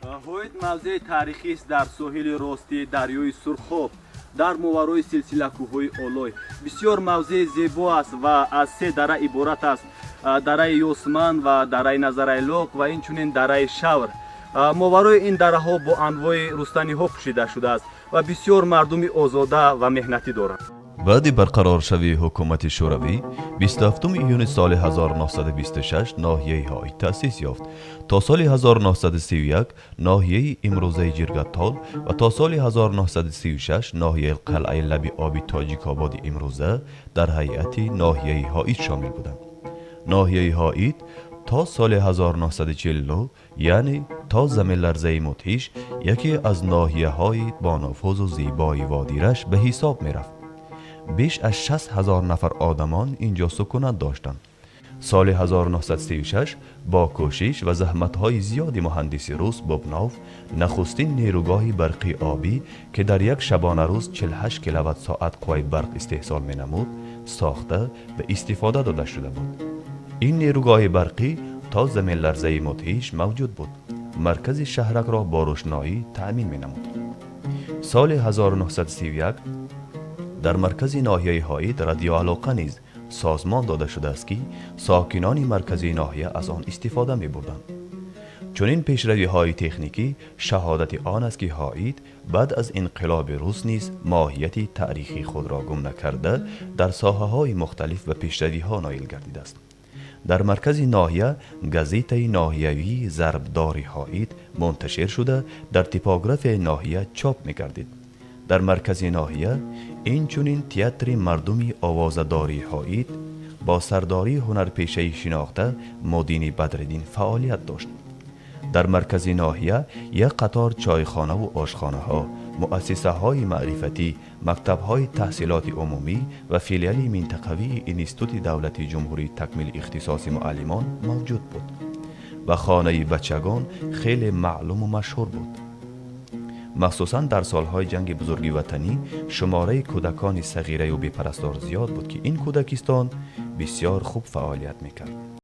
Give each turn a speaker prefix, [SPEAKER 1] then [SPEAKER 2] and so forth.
[SPEAKER 1] Ҳоит мавзеи таърихист дар соҳили рости дарёи Сурхоб, дар моварои силсилакӯҳҳои Олой. Бисёр мавзеи зебо аст ва аз се дара иборат аст: дараи Ёсман ва дараи Назарайлоқ ва инчунин дараи Шавр. Моварои ин дараҳо бо анвои рустаниҳо пӯшида шудааст ва бисёр мардуми озода ва меҳнатӣ доранд.
[SPEAKER 2] Баъди барқароршавии ҳукумати Шӯравӣ 27 июни соли 1926 ноҳияи Ҳоит таъсис ёфт. То соли 1931 ноҳияи имрӯзаи Ҷиргатол ва то соли 1936 ноҳияи Қалъаи Лаби Оби Тоҷикободи имрӯза дар ҳайати ноҳияи Ҳоит шомил буданд. Ноҳияи Ҳоит то соли 1949, яъне то заминларзаи мудҳиш, яке аз ноҳияҳои бонуфузу зебои водии Рашт ба ҳисоб мерафт. Беш аз 60 000 нафар одамон ин ҷо сукунат доштанд. Соли 1936 бо кӯшиш ва заҳматҳои зиёди муҳандиси рус Бубнов нахустин нерӯгоҳи барқи обӣ, ки дар як шабонарӯз 48 киловатт-соат қувваи барқ истеҳсол менамуд, сохта ба истифода дода шуда буд. Ин нерӯгоҳи барқӣ то заминларзаи мудҳиш мавҷуд буд, маркази шаҳракро бо рӯшноӣ таъмин менамуд. Соли 1931 дар маркази ноҳияи Ҳоит радиоалоқа низ созмон дода шудааст, ки сокинони марказии ноҳия аз он истифода мебурданд. Чунин пешравиҳои техникӣ шаҳодати он аст, ки Ҳоит баъд аз инқилоби рус низ моҳияти таърихии худро гум накарда, дар соҳаҳои мухталиф ба пешравиҳо ноил гардидааст. Дар маркази ноҳия газетаи ноҳиявии «Зарбдори Ҳоит» мунташир шуда, дар типографияи ноҳия чоп мегардид. Дар маркази ноҳия инчунин театри мардуми овозадории Ҳоит бо сардории ҳунарпешаи шинохта Модини Бадриддин фаъолият дошт. Дар маркази ноҳия як қатор чойхонаву ошхонаҳо, муассисаҳои маърифатӣ, мактабҳои таҳсилоти умумӣ ва филиали минтақавии Институти давлатии ҷумҳурии такмили ихтисоси муаллимон мавҷуд буд ва хонаи бачагон хеле маълуму машҳур буд. Махсусан дар солҳои Ҷанги Бузурги Ватанӣ шумораи кӯдакони сағираю бепарастор зиёд буд, ки ин кӯдакистон бисёр хуб фаъолият мекард.